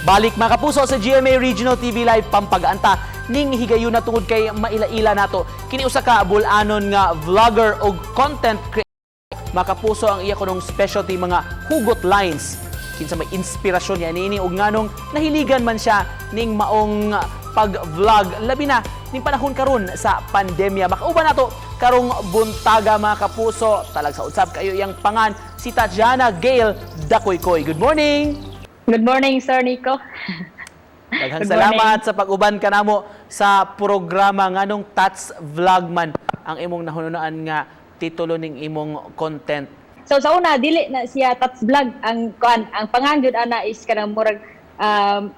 Balik, mga kapuso, sa GMA Regional TV Live Pampag-anta ning higayuna tungod kay maila-ila nato. Kini usa ka bul-anon nga vlogger og content creator. Mga kapuso, ang iya kunong specialty mga hugot lines. Kinsa may inspirasyon niya niini ug nganong nahiligan man siya ning maong pag-vlog labi na ning panahon karon sa pandemya? Makauban nato karong buntaga, mga kapuso, talag sa usab kayo iyang pangan, si Tatjana Gail Dacoycoy. Good morning. Good morning, Sir Nico. Daghang Good salamat sa pag-uban kanamo sa programa. Nganong Tats Vlog man ang imong nahununaan nga titulo ning imong content? So sa una, dili na siya Tats Vlog ang kuan, ang pangan jud ana is kanang murag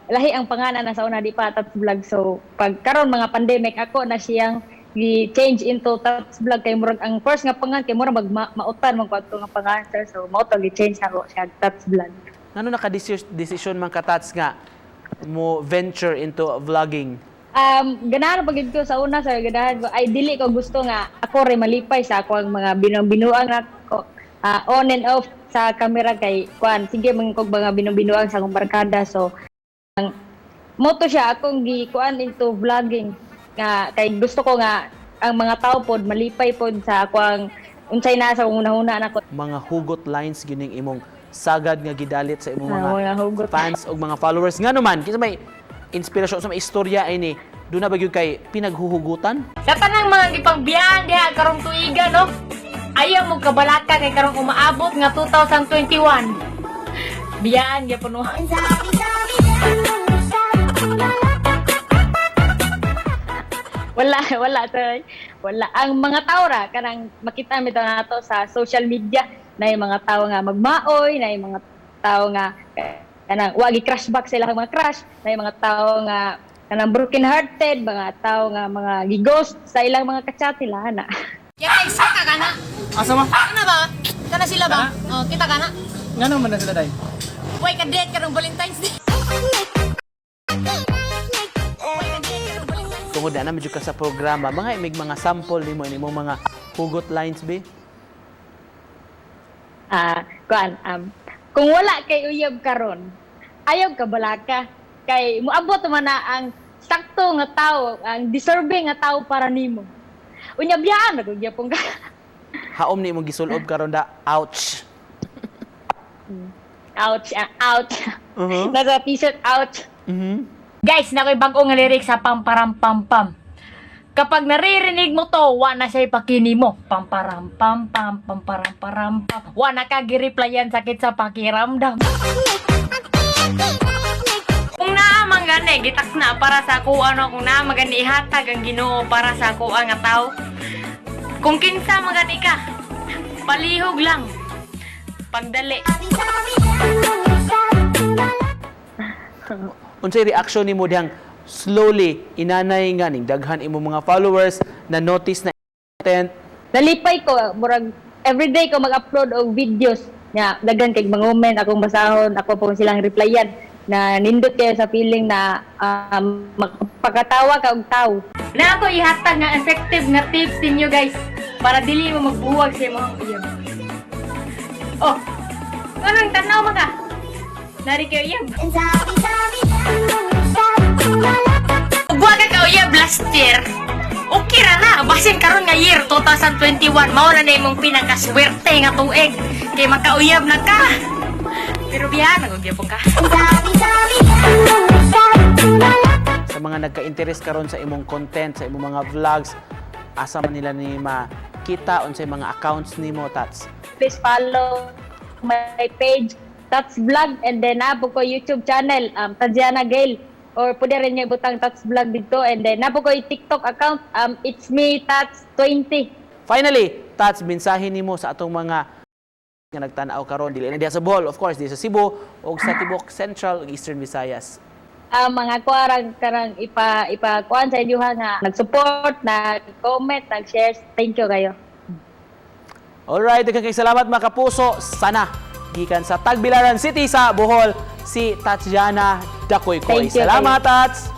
lahi ang pangalan na sa una, di pa Tats Vlog. So pag karon mga pandemic, ako na siyang gi-change into Tats Vlog kay murag ang first nga pangan kay murag mautan man kwadto nga pangan, sir. So mao to gi-change nako siya Tats Vlog. Ngano naka-decision man ka, Tats, nga mo venture into vlogging? Ganahan pa gid ko sa una, sir, ganahan ko. Ay, dili ko gusto nga ako rin malipay sa ako ang mga binuang ako on and off sa camera kay kuan sige man kog mga binuang sa akong barkada. So ang mao to siya akong gi kuan into vlogging nga kay gusto ko nga ang mga tao pod malipay pod sa ako ang unsay na sa akong hunahuna nako. Mga hugot lines gining imong sagad nga gidalit sa imong mga Mga hugot. Fans o mga followers. Ngano man, kinsa may inspirasyon sa may istorya ini? Duna ba gyud kay pinaghuhugutan? Sa tanang mga gipangbiyahan diha karong tuiga, no? Ayaw mo kabalaka kay karong umaabot nga 2021. Biyaan gyapon mo. Wala, wala, sir. Wala. Ang mga tao ra, kanang makita mi nato sa social media, na yung mga tao nga magmaoy, na yung mga tao nga kanang wagi crush back sila ang mga crush, na yung mga tao nga kanang broken hearted, mga tao nga mga gighost sa ilang mga kachat nila na. Ya kay saka kana. Asa ma? Kana ba? Kana sila ba? Oh, kita kana. Ngano man na sila, day? Way ka date karong Valentine's Day. Way ka date karong Valentine's. Tungod na medyo ka sa programa, mga imig mga sample nimo ini imong mga hugot lines be. Ah, kuan, kung wala kay uyab karon, ayaw ka balaka kay muabot man na ang sakto nga tao, ang deserving nga tao para nimo. Unya biyaan na gud gyapon ka. Haom ni imong gisulob karon da. Ouch. Ouch, ah, ouch. Nasa t-shirt, ouch. Guys, nakoy bag-o nga lyrics sa pamparam pam pam. Kapag naririnig mo to, wa na siya ipakini mo. Pamparam pam pam, pamparam param pam. Wa na ka gireplyan, sakit sa pakiramdam. Kung naa man gani gitak na para sa ako ano, kung naa man gani ihatag ang Ginoo para sa ako nga tao. Kung kinsa man gani ka, palihog lang. Pagdali. Unsay reaction nimo dihang slowly inanay nga ning daghan imong mga followers na notice na content? Nalipay ko, murag everyday ko mag-upload og videos nga daghan kay mga comment akong basahon, ako po silang replyan na nindot kayo sa feeling na makapakatawa ka og tao. Na ako ihatag nga effective nga tips ninyo, guys, para dili mo magbuwag sa imong uyab. Oh. Anong tanaw man ka? Nari kayo uyab. Ugwa ka ka uyab last year. Okay ra na, basin karon nga year 2021 mao na na imong pinakaswerte nga tuig kay makauyab na ka. Pero biya na gyapon ka. Sa mga nagka-interest karon sa imong content, sa imong mga vlogs, asa man nila ni makita, unsay mga accounts nimo, Tats? Please follow my page, Tats Vlog, and then napo ko YouTube channel, Tatiana Gail, or pwede rin niyo ibutang Tats Vlog dito, and then napo ko TikTok account, it's me Tats 20. Finally, Tats, mensahe nimo sa atong mga nga nagtan-aw karon dili na diha sa Bohol, of course, diha sa Cebu ug sa tibok Central ug Eastern Visayas. Ang mga kuarang karang ipa ipa kuan sa inyo ha, nga nag-support, nag-comment, nag-share. Thank you kayo. Alright, daghang kay salamat, mga kapuso. Sana gikan sa Tagbilaran City sa Bohol si Tatiana Dacoycoy. Thank you. Salamat, Tats.